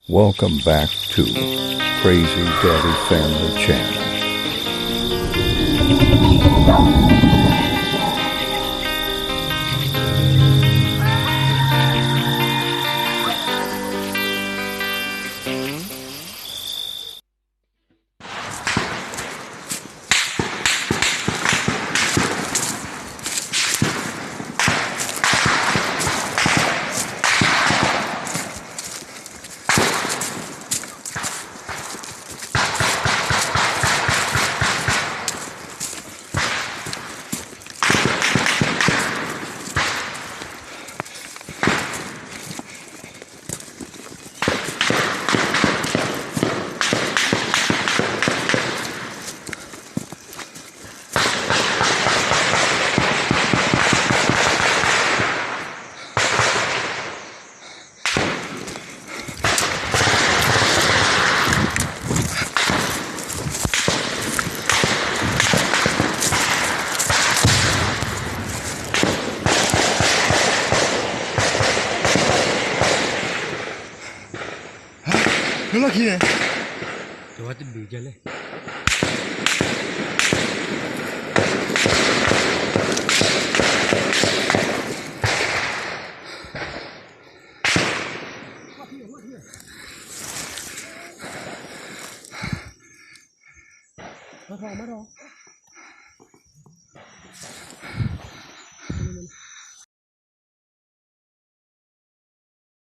Welcome back to Crazy Daddy Family Channel. Há, လၢလီၢ်ခံန့ၣ်, တဝဲတဒုးကလဲၣ်. မၤထီၣ်, မၤထီၣ်.